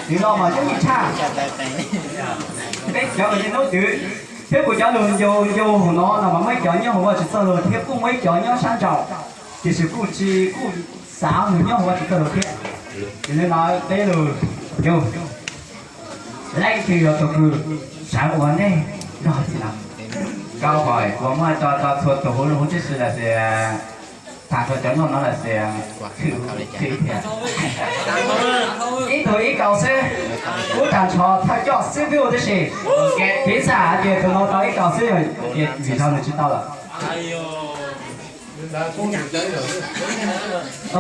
Nws no mas yooj yim tshaj. Peb cov uas yog hnub twg thiab kuv cov lus ncu ncu hauv no no mas muaj ib cov nyob hauv Vajtswv txoj lus thiab kuj muaj ib cov nyob sab nraud, tiam sis kuj tsis kuj xav nws nyob hauv Vajtswv txoj lus thiab. Ces li no peb lus ncu, leej twg yuav tus kws sawv ua nej nrog txiv no? Kauj hais kuv muaj tso tso txhua tus huv lub huv tib si los sis tham txhua cov nyob no los sis khwv thiab. Ib tug ib kaus xwb, kuv tag nrho thawj coj xib hwb tib si. Piv txwv hais tias tus no tau ib kaus xwb ces vim rau nws tsis tau lawm.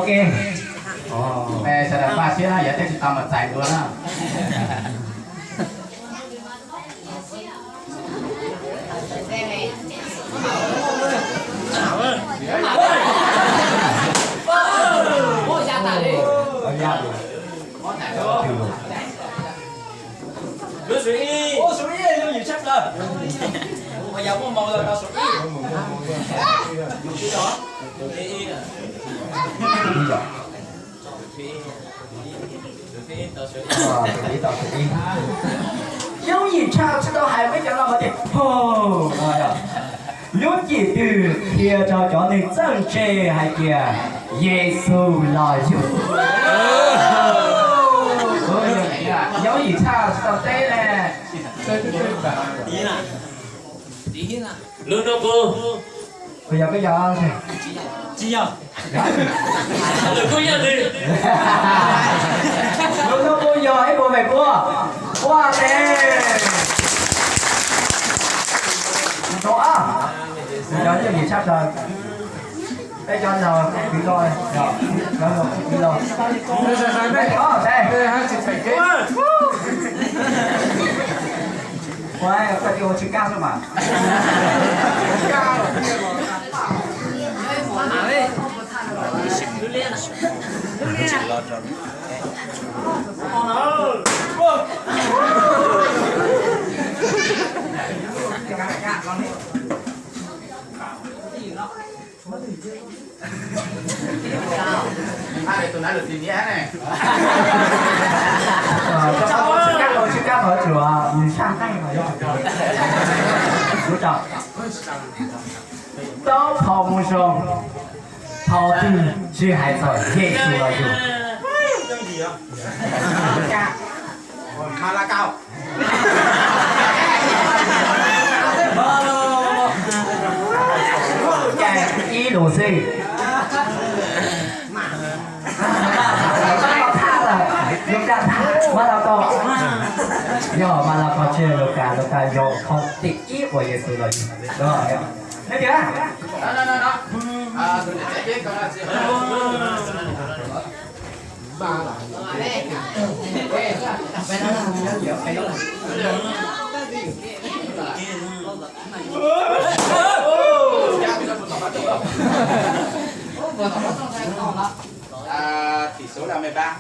Ok. Sawv daws npaj siab na, yog tej tsis tau mas txais dua na. Lub số ib. Ua số ib yooj yim tshaj plaws. Ua yog muaj màu lawm tau số ib. Yooj yim tshaj tsis tau hais peb cov no mas tias hov no yog lub cim twg qhia rau cov neeg txawj ntse hais tias Yexus los yug. Yooj yim tshaj tsis tau teb ne. Lub no puas yog, puas yog? Tsis yog. Lub no puas yog ib puas feem pua? Pua tes. Tus ob, tus cov yooj yim tshaj plaws. Peb cov laus kwv tij, cov laus kwv tij, peb cov ob tes. Ua, koj ua tsw kab xwb mas. Tus nav lwm tus niam ne. Tsis kab, tsis kab qhov tsuas nws saj nqaij mas yog. Kuv tau thaum mus zoo, thaum twg tsis hais txog Yexus los yug. Ib lus xwb. Lukas thaj, Malakaus. Yog Malakaus tsis yog Lukas, Lukas yog qhov thib ib uas Yexus los yug. Nej tias Tỷ số là mười ba.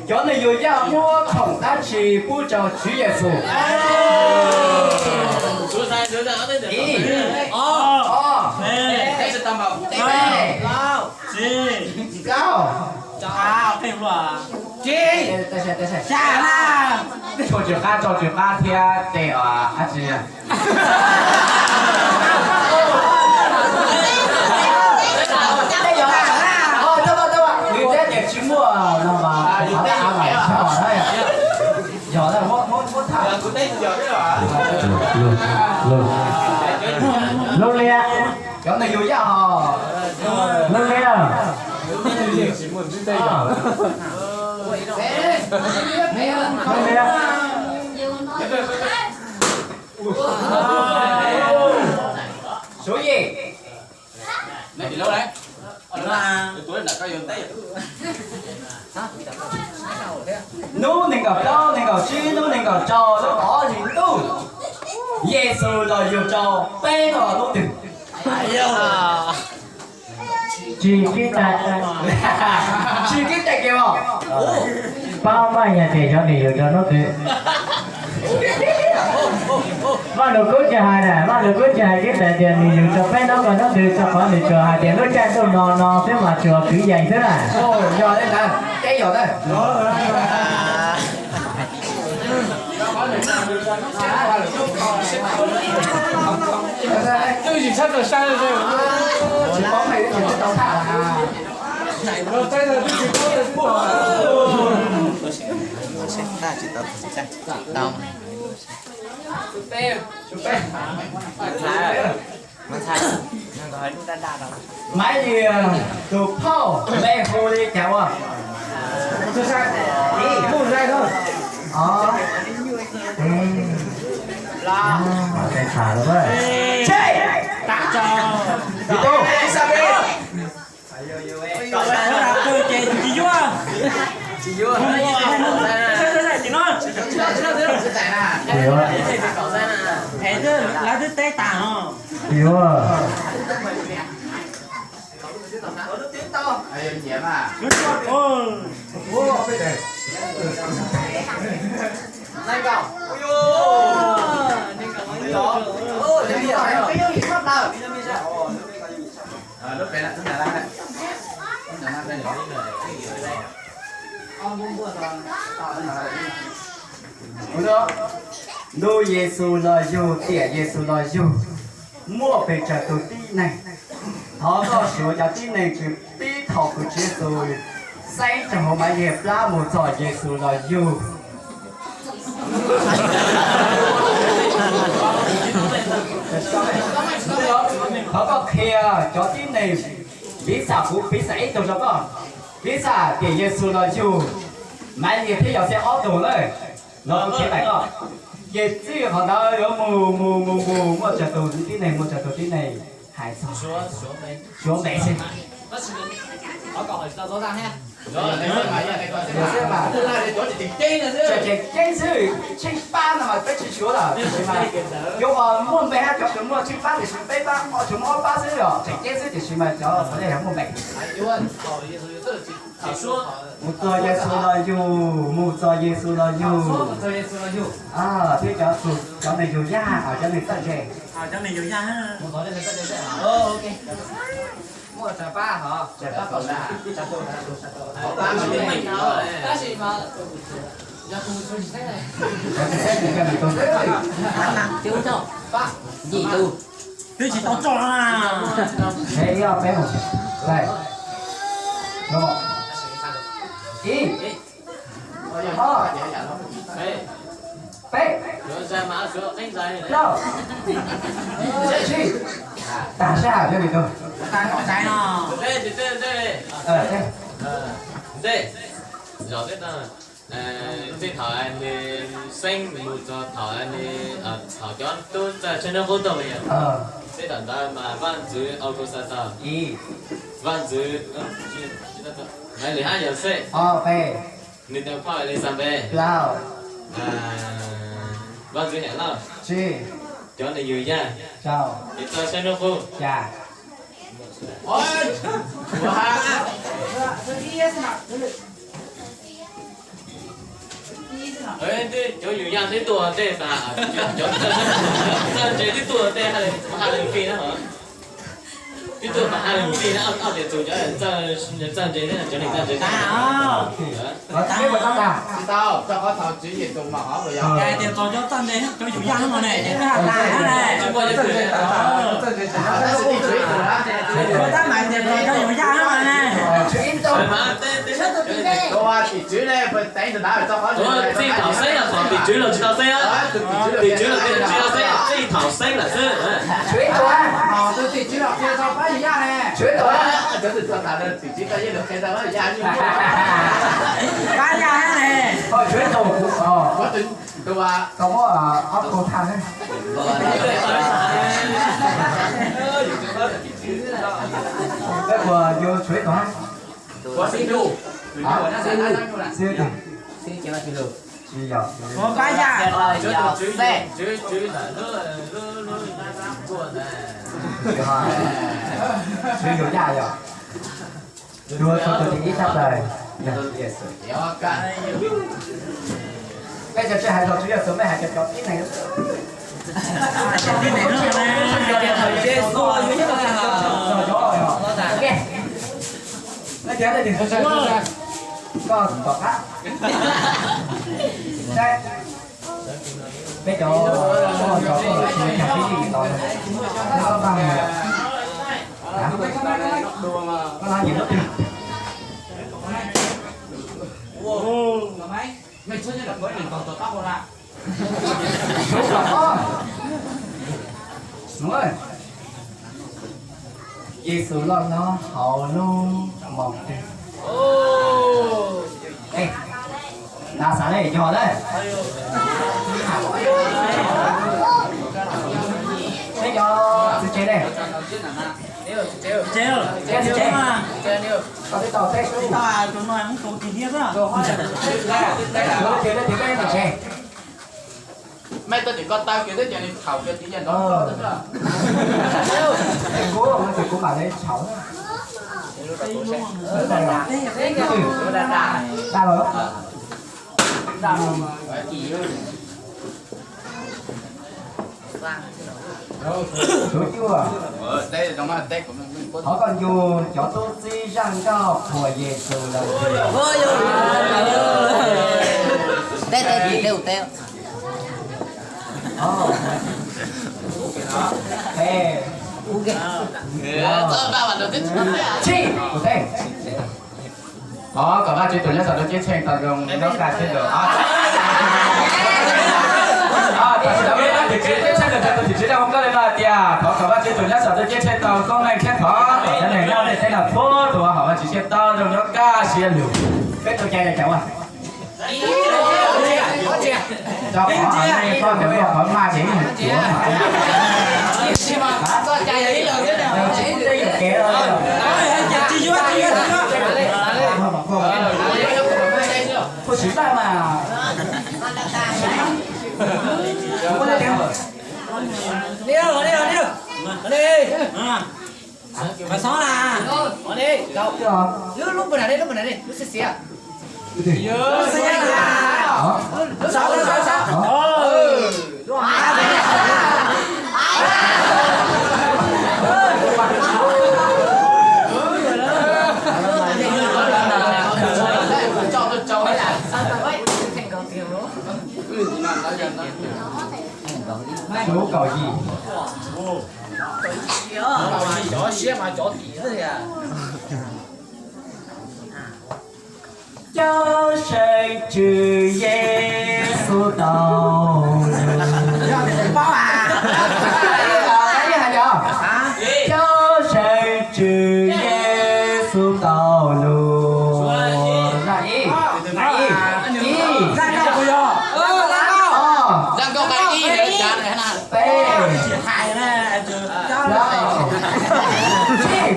Cov neeg Yudais muab khoom dab tsi pub rau Tswv Yexus? Ib, ob, peb, plaub, tsib, tshuaj tsw qab, tshuaj tsw qab thiab tej dab tsi. Nws teb tias tsis muaj no mas, yog, muab, muab tham. Lub liab. Cov neeg Yudais hos. Lub liab. Lub liab. Số gì? Hnub nees nkaum plaub, nees nkaum tsib, hnub nees nkaum rau, lub ob hlis ntuj, Yexus los yug rau peb no hnub twg? Tsis kib tais. Tsis kib tais kiag os. Paub maj yog tias xyov nws yug rau hnub twg. Vaj Lug Kub tsis hais na, Vaj Lug Kub tsis hais, tib tas tias nws yug rau peb hnub ko hnub twg, rau qhov nws tsuas hais tias lub caij ntuj no no xwb mas tsuas kwv yees xwb na. Yog li ntawd, teb yog ntawd. Maiv Liag tus phauj npe hu li cas ua? Ib, Muj Zais no. Os. Ib, Muj Zais tham lawm. Tseg. Ib tug. Tsis yuav. Tsis yuav. Lawv twb teb tas no. Tsis yuav. Ntuj Yexus los yug, tiam Yexus los yug, muaj pes tsawg tus tib neeg. Thov koj suav cov tib neeg kws pib thaum kuv Tswv Yexus xeeb rau hauv Maiv Liag plab mus txog Yexus los yug. Thov koj qhia cov tib neeg, piv xam kuv piv xam ib tug rau koj, piv xam tiam Yexus los yug, Maiv Liag thiab Yauxej ob tug lawm, los kuv qhia tawm koj. Ces txij qhov ntawd yuav mus mus mus mus muaj tsawg tus tib neeg, muaj tsawg tus tib neeg hais txog, suav npe xwb. Tseem ceeb xwb, tsheej pab no mas peb tsis suav lawm, tiam sis mas cov uas muaj npe hab cov kws muaj tsheej pab tiam sis peb pab, tsuas muaj ob pab xwb os, tseem ceeb xwb tiam sis mas cov qhov nej yog muaj npe. Mus txog Yexus los yug, mus txog Yexus los yug. Thiab cov, cov neeg yug yaj, cov neeg txawj ntse. Twb tsis tau tso na. Ib ob peb mus. Ib, ob, peb, plaub, tsib, tag sab hab cov neeg tug. Txij thaum nws xeeb mus txog thaum nws, thaum cov tub txawj tshaj hnub qub tuaj yog, txij thaum ntawd mas vaj ntxwv Augustaus, vaj ntxwv Maiv Liag hab Yauxej, nws tus phauj Elixanpes, vaj ntxwv Helauj, cov neeg yug yaj, txawj tshaj hnub qub. Cov yug yaj twb tuaj ua ntej, cov txawj ntse twb tuaj ua ntej, hais lus fij na. Twb tuaj mas hais lus fij na, ob tias txug cov txawj ntse, cov neeg txawj ntse. Tsis tau, rau qhov thaum Tswv Yexus mas hov tias txog cov txawj ntse, cov yug yaj no ne, ces twb has tas ne. Tab mas tias txog cov yug yaj no ne. Txij thaum xeeb los txog tim tswv los tsis tau xeeb, tim tswv los tsis tau xeeb, txij thaum xeeb lawm xwb. Pab yaj ne. Koj muab ob tug tha ne. Peb puas yuav tshuav ib tug? Xib hwb, tsis yog, pab yaj. Tswv yug yaj yog, yuav txog tus thib ib sab plaws. Peb cov tsis hais txog Tswv Yexus, peb hais cov cov tib neeg. Peb cov poj cov poj los tsis cov pib li tau, peb txhob paj mus. Koj nyiam lub twg? Yexus loj hlob hauv lub moos twg? Nas Xas Les yog lawm. Peb cov txiv tsev ne? Txiv tsev, txiv tsev. Mej tuaj tim koj taw kiag thiab ces nws thaum kiag tiv yas nrov. Kuv, kuv mam li thaum. Dag lawm. Tus cuaj, thov koj ncu cov tub txib zaj nkauj qhuas Yexus lawm. Teb, teb, teb, teb. Tsib, kuv teb. Thov kom Vajtswv tus nyob saum ntuj ceeb tsheej tau zoo nyob kaj siab lug. Tam sim no peb tus tim tswv ceeb tsheej tus tim tswv dag hmoo nkauj li no hais tias thov kom Vajtswv tus nyob saum ntuj ceeb tsheej tau koob meej thiab thov kom cov neeg nyob tej teb no txhua tus hauv Vajtswv siab tau zoo nyob kaj siab lug. Peb tau cai li cas ua? Rau qhov nej koj tus ua qhov maj ces ib yam cuav mas. Tsis muaj tej yam kev los. Khuj sim taj mas. Lub, lub pus nam li, lub pus nam li, lub xiav xiav. Lub kaum yim. Cov siab mas cov tim xwb tiag. Cawm seej Tswv Yexus tau lug. Cawm seej Tswv Yexus tau lug. Zaj ib, zaj ib, ib, zaj nkauj ib, peb, plaub, tsib,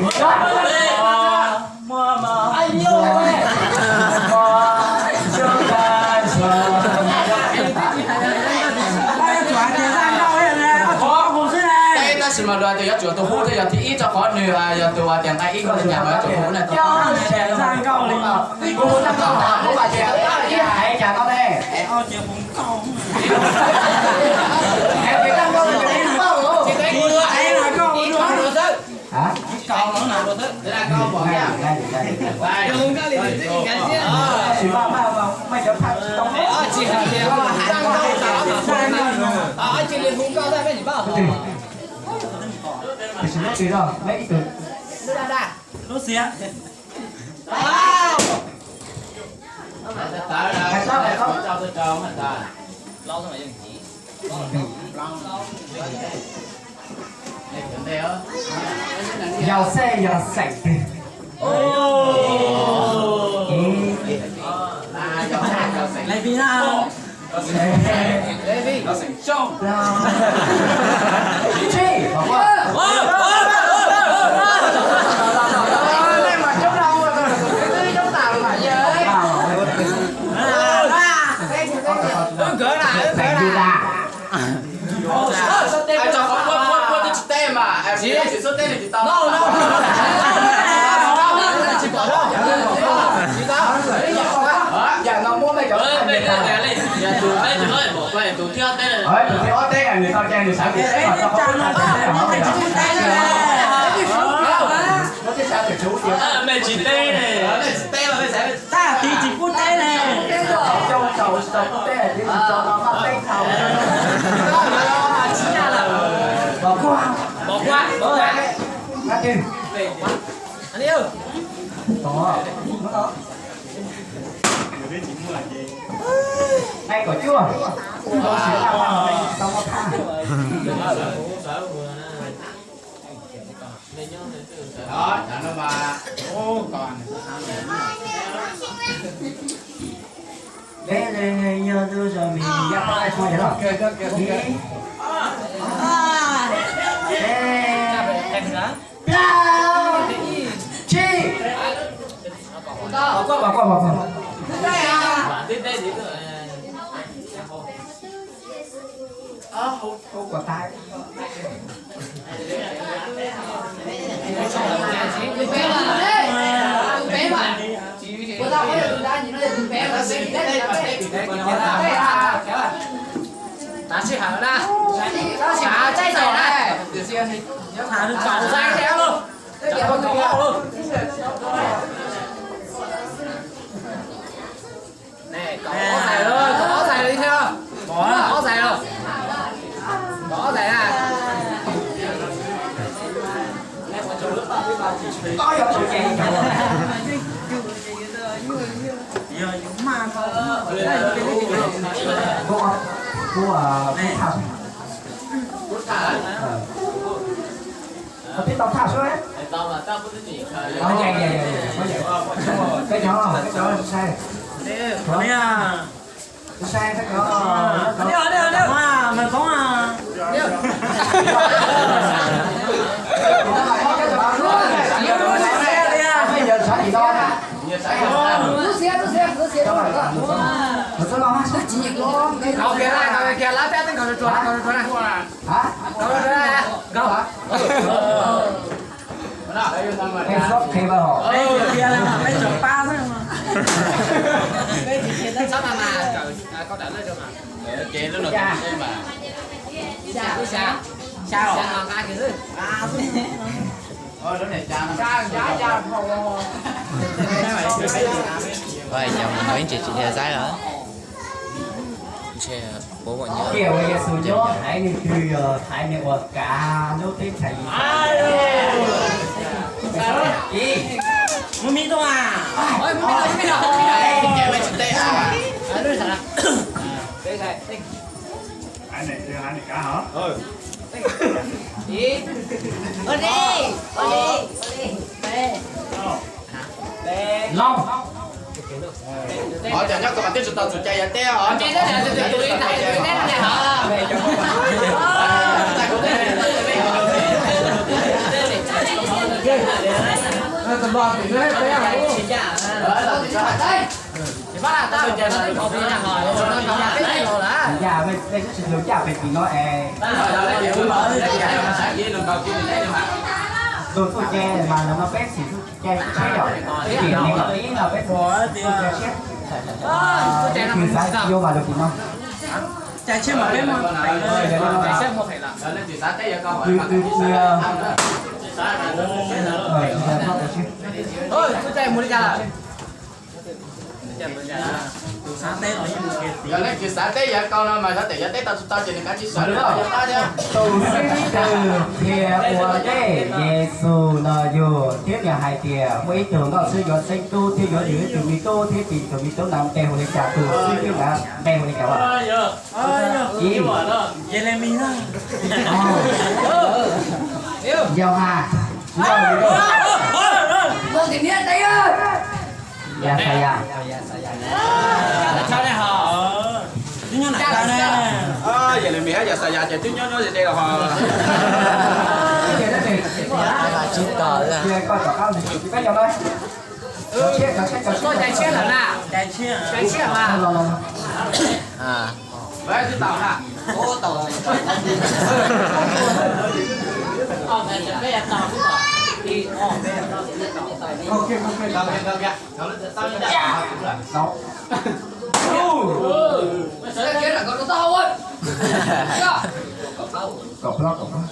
tab sis mas luag tias yuav tsum tus hu thiaj yog thib ib rau qhov nws yog tus tias nqe ib koj li cas mas yuav tsum hu na. Lub xiav. Yau xej yog xeem twg? Levis na. Xeem Yudas. Tus thib ob teb, nws tau cai nws sawv tib teb mas tau qhov teb no. Mej tsis teb ne. Tag tiv tsis pub teb ne. Coj tau tsis tau pub teb, tiv tsis tau no maj teb tau. Mos kuab, mos kuab, mos kuab. Nqaij twg? Nqaij kaum cuaj. Tau muaj thaj. Peb yog tus zos mis yab pab ai tso yog los. Ib, plaub, tsib. Pom koj, pom koj, pom koj. Hauv kuam tas. Tav sij hawm na, tav sij hawm na, tsom xaiv thiab lauj, tsom xaiv lauj. Kaum ob xais lawm, kaum ob xais lawm thiab. Kaum ob xais lawm. Kaum ob xais na. Tib tau thaj suab. Peb cov, peb cov sai. Sai, peb cov. Hab? Peb tsoom pab xwb. Ua ib ntsis tsis dhia saib lawm. Tiam uas Yexus nyob haiv neeg twg yog haiv neeg uas kav lub teb chaws Yixalayees? Haiv neeg twg haiv neeg kav hov? Loo. Cov nyob tod twb tsis tau txus cai yav teb os. Tus tuaj cai mas no peb txiv tuaj cai tsheb yom, tim neeg kom ib no peb txiv tuaj cai tsheb. Tus xav yuav mas lug tim no. Cai tsheb mas peb muaj. Yog leej twg xav teb yav kau no mas xyov tias yav teb tau tsis tau ces nws kav tsij sawv los yog qab thiab. Tus xib hwb twg qhia ua ntej Yexus no yug thiab nws hais tias muaj ib tug nkauj xwb yuav xeeb tub thiab yuav yug ib tug me tub thiab tim tus me tub ntawd npe hu li cas, tus xib hwb ntawd npe hu li cas? Ib, Yauhas, Yauhas, Yaxayas. Yelemis hab Yaxayas ces twb nyob nyob ze ze los ho. Kaum plaub, kaum plaub.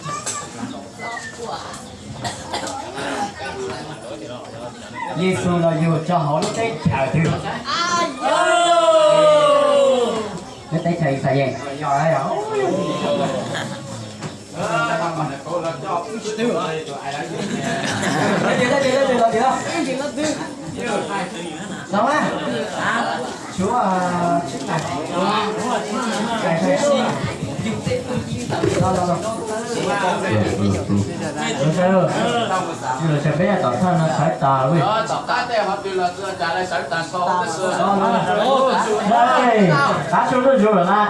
Yexus los yug rau hauv lub teb chaws twg? Lub teb chaws Yixalayees. Los, los, los, peb tom thawj no sawv tas li. Qab tsuj zuj zus lawm na.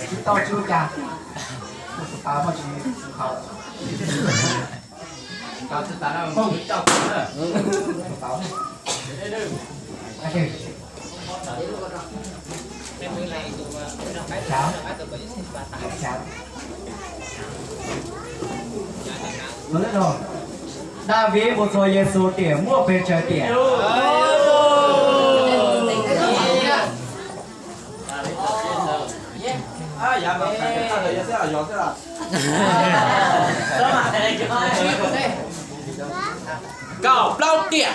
Tsis tau tsis ua cas, tus pab Vajtswv tsis haum. Daviv mus txog Yexus tiam muaj pes tsawg tiam? Kaum plaub tiam.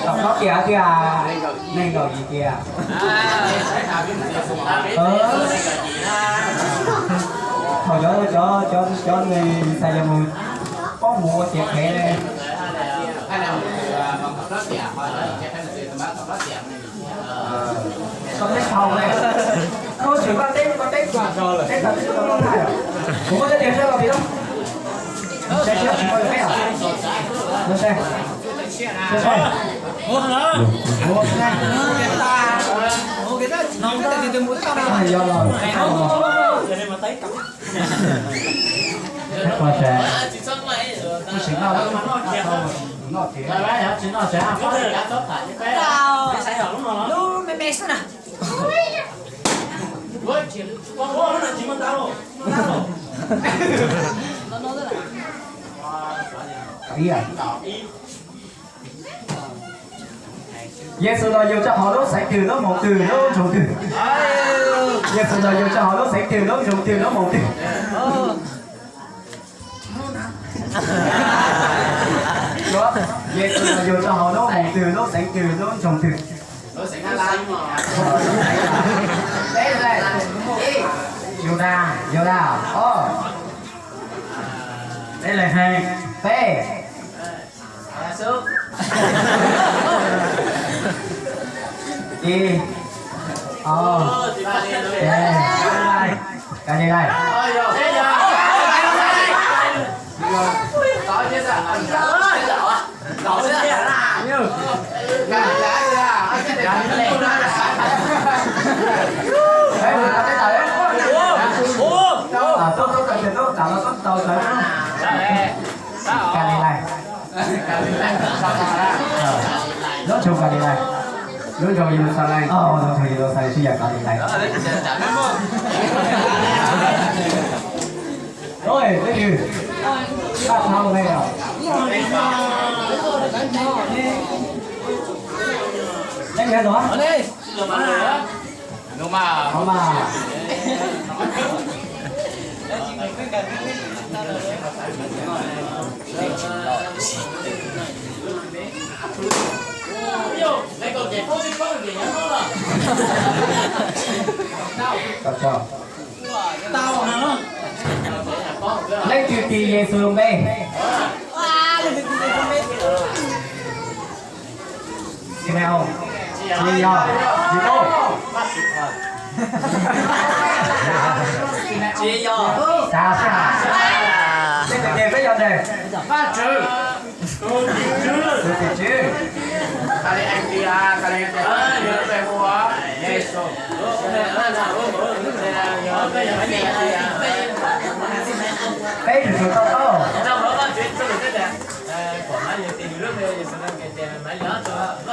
Kaum plaub tiam tiag, nees nkaum yim tiam. Thaum cov, cov, cov, cov neeg Yixalayees mus, paub mus ua tiav phev li. Koj teb tau li, koj tseem koj teb, koj teb, teb tau li koj thaij. Kuv muab cov tias sab los pis lab. Sai sai tsis muaj peb os. Sai sai. Sai sai. Yog los. Koj sab. Kuv sim noj, noj tias, noj tias. Lub me me xwb na. Yexus los yug rau hauv lub xeev twg lub moos twg lub nroog twg? Yexus los yug rau hauv lub xeev twg lub nroog twg lub moos twg? Yexus los yug rau hauv lub moos twg lub xeev twg lub nroog twg? Yudas, Yudas, ob. Peb, peb. Ib, ob, peb. Kalilais. Kalilais. Lub nroog Kalilais. Lub nroog Yeluxalees. Lub nroog Yeluxalees twb yog Kalilais. Oj, peb yws, koj tau me os. Peb yws los? Los mas. Leej twg tis Yexus lub npe? Tsis yog, tsis yog. Tsis yog. Xav xwb hais. Tej tus tes peb yog ntawd. Tus tim tswv. Peb tus tswv tau paub.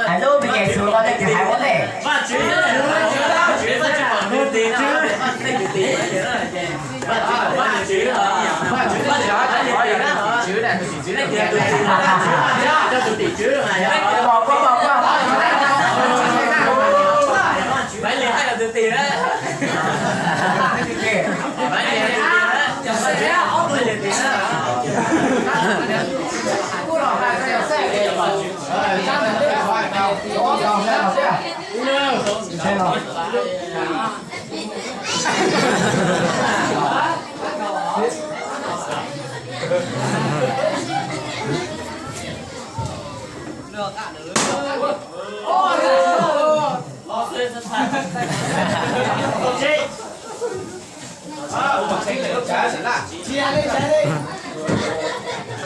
Hais lub me Yexus no tej tus hais ua ntej.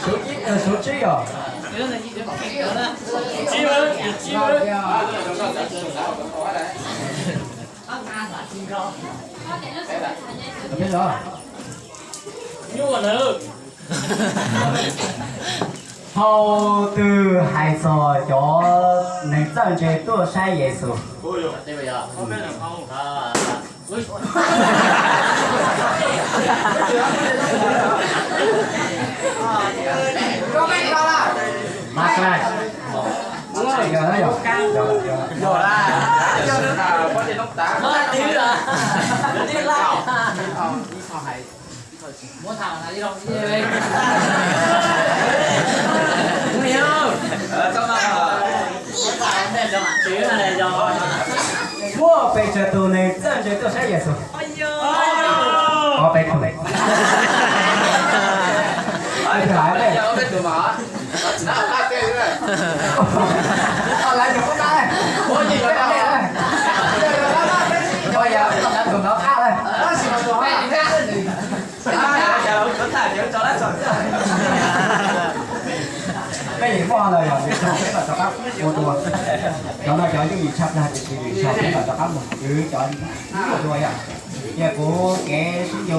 Số chín, ờ, số chín à? Không biết nữa. Hau twg hais txog cov neeg txawj ntse tuaj saib Yexus? Muaj pes tsawg tus neeg txawj ntse tuaj saib Yexus? Ob peb tug. Peb yeej muaj ntawd yog peb mam rov qab ua dua. Cov no cov yooj yim tshaj plaws tiam sis vim saib peb mam rov qab mus xwb cov ua dua yom. Ces kuv kev sib ncu